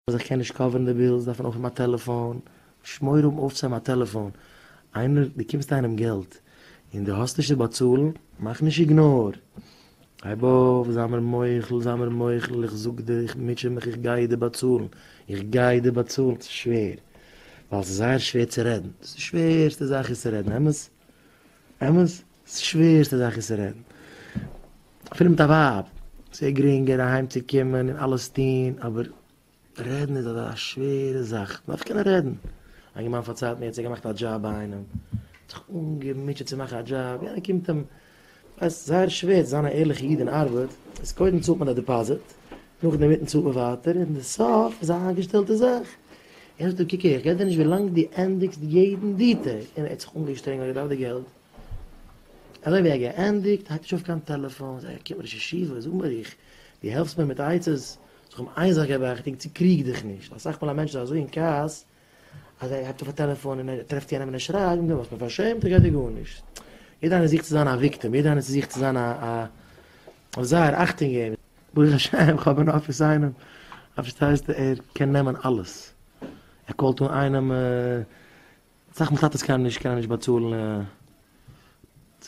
אז איך קען נישט cover ן די bills, דארף מען אויפהייבן א טעלעפאן, נישט מורא האבן אויפצוהייבן א טעלעפאן. איינער, דו קומסט איינעם געלט און דו האסט נישט צו באצאלן, מאך נישט ignore. הייב אויף, זיי מיר מוחל, זיי מיר מוחל, איך זאג דיר, איך מוטשע מיך, איך גיי דיר באצאלן, איך גיי דיר באצאלן. ס'איז שווער, ווייל ס'איז זייער שווער צו רעדן. דאס די שווערסטע זאך איז צו רעדן, אמת? אמת? דאס שווערסטע זאך איז צו רעדן. אפילו מיט א ווייב, ס'איז גרינגער אהיים צו קומען און אלעס טון, אבער רעדן איז אזא שווערע זאך, מ'דארף קענען רעדן. א אינגערמאן פארציילט מיר, ער האט זיך געמאכט א דזשאב ביי איינעם, האט זיך אנגעמוטשעט צו מאכן א דזשאב, יענער קומט אים, ווייסט, זייער שווער צו זיין א ערליכע איד אין ארבעט, איז קודם צאלט מען א deposit, נאכדעם אינמיטן צאלט מען ווייטער, און די סוף איז א איינגעשטעלטע זאך. ער זאגט אים, קוק הער, איך געב דיר נישט ווילאנג דו ענדיגסט יעדן detail, און ער האט זיך אנגעשטרענגט ווייל ער דארף די געלט. אזוי ווי ער האט געענדיגט, הייבט נישט אויף קיין טעלעפאן, זאג איך, קומט ראש ישיבה, זאג מיר איך, דו העלפסט מיר מיט עצות, זאג איך אים איין זאך געב אכטונג, צוקריג דיך נישט, אסאך מאל א מענטש איז אזוי אין כעס, אז ער הייבט אויף א טעלעפאן און ער טרעפט יענעם און ער שרייט, און דו האסט מיר פארשעמט, איך געב דיר גארנישט. יעדער איינער זוכט צו זיין א victim, יעדער איינער זוכט צו זיין א א זייער אכטונג געבן. ברוך השם איך האב אין אפיס איינעם, פארשטייסטו, ער קען נעמען אלעס, ער call ט אן איינעם, אסאך מאל טאטעס קענען נישט קענען נישט באצאלן,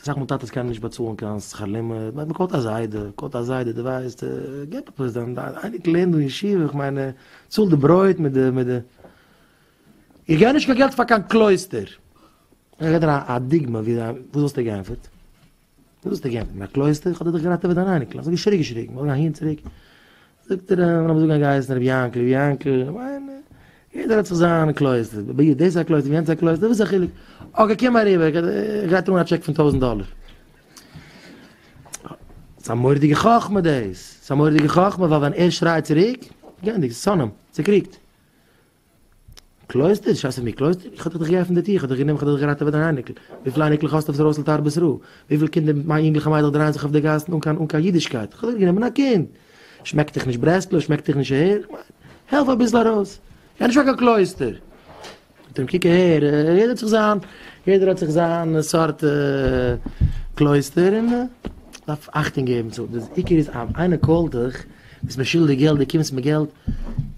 אסאך מאל טאטעס קענען נישט באצאלן קיין שכר לימוד, מען call ט א זיידע, call ט א זיידע, דו ווייסט, געב עפעס, דיין אייניקל לערנט דא אין ישיבה, איך מיין, צאל די ברויט מיט די מיט די, איך געב נישט קיין געלט פאר קיין קלויסטער. איך געב דיר א דוגמא ווי וואס וואלסטו געענטפערט? וואס וואלסטו געענטפערט? אין א קלויסטער? איך האב דיר דאך געראטעוועט דיין אייניקל, האסט געשריגן געשריגן, מ'זאל גיין אהין צוריק. זאגט ער, לאמיר זאגן א געהייסן רבי יענקל, רבי יענקל, כ'מיין, יעדער האט זיך זיין קלויסטער, ביי דיר דאס איז א קלויסטער, יענץ איז א קלויסטער, וואס איז א חילוק? okay, קום אריבער, איך גיי טראגן א טשעק פון 1000 דאלער. ס'איז א מורא'דיגע חכמה דאס, ס'איז א מורא'דיגע חכמה, ווייל ווען ער שרייט צוריק, געענדיגט, שונאים, צוקריגט. קלויסטער? שרייסט אויף מיר קלויסטער? איך האב דיך דאך געעפנט די טיר, איך האב דיך גענומען, איך האב דיך געראטעוועט דיין אייניקל. וויפיל אייניקלעך האסטו וואס ארויס לתרבות רעה? וויפיל קינדער מיט מיין יונגלעך און מיידלעך דרייען זיך אויף די גאסן אן קיין אן קיין אידישקייט? איך האב דיר גענומען א קינד. שמעקט דיך נישט ברסלב? שמעקט דיך נישט אהער? איך מיין, העלף אביסל ארויס. גיי נישט פאר קיין קלויסטער. זאגט אים, קוק אהער, יעדער האט זיך זיין, יעדער האט זיך זיין סארט קלויסטער, און דארף אכטונג געבן צו, די עיקר איז אז איינער call ט דיך, ביסט מיר שולדיג געלט, דו קומסט מיר געלט,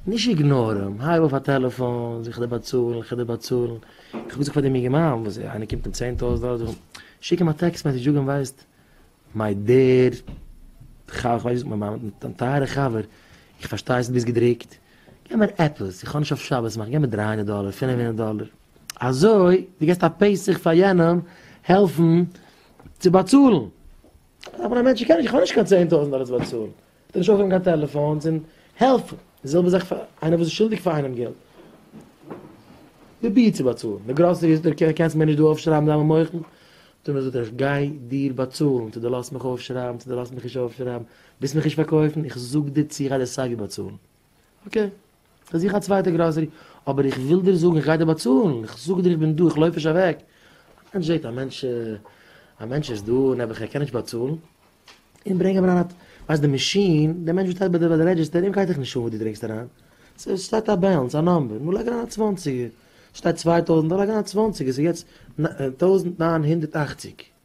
נישט ignore אים, הייב אויף א טעלעפאן, זאג איך דיר באצאלן, איך וועל דיר באצאלן, איך האב געזאגט פאר דעם אינגערמאן וואס איינער קומט אים 10,000 דאלער, זאג איך אים, שיק אים א text message, זאג אים ווייסט, my dear חבר, איך ווייס נישט ווי זאגט מען, מיין טייערע חבר, איך פארשטיי אז דו ביסט געדרוקט, געב מיר עפעס, איך האב נישט אויף שבת מאכן, געב מיר 300 דאלער, 500 דאלער, אזוי, דו געבסט א פתח פאר יענעם העלפן צו באצאלן. אבער א מענטש קען נישט, איך האב נישט קיין 10,000 דאלער צו באצאלן. וועט ער נישט אויפהייבן קיין טעלעפאנס און העלפן. די זעלבע זאך פאר איינער וואס איז שולדיג פאר איינעם געלט. פרוביר צו באצאלן. די גראסערי זאגט ער, קענסט מיר נישט דא אויפשרייבן דיינע מוחל? טאמער זאגט ער, איך גיי דיר באצאלן, צו דו לאזט מיך אויפשרייבן, צו דו לאזט מיך נישט אויפשרייבן, ווילסט מיך נישט פארקויפן, איך זאג דיר צו, איך גיי דיר סייווי באצאלן. okay, איך זוך א צווייטע גראסערי, אבער איך וויל דיר זאגן, איך גיי דיר באצאלן, איך זאג דיר איך בין דא, איך לויף נישט אוועק. א מענטש זעט א מענטש, א מענטש איז דא, נעבעך ער קען נישט באצאלן, און ברענג אים אריין א, ווייסט די מאשין, דער מענטש וואס שטייט ביי די register, אים גייט דאך נישט אן וואס דו ברענגסט אריין, ס'שטייט א balance, א number, נו לייג אריין א צוואנציגער, שטייט 2000, לייג אריין א צוואנציגער, ס'איז יעצט 1980.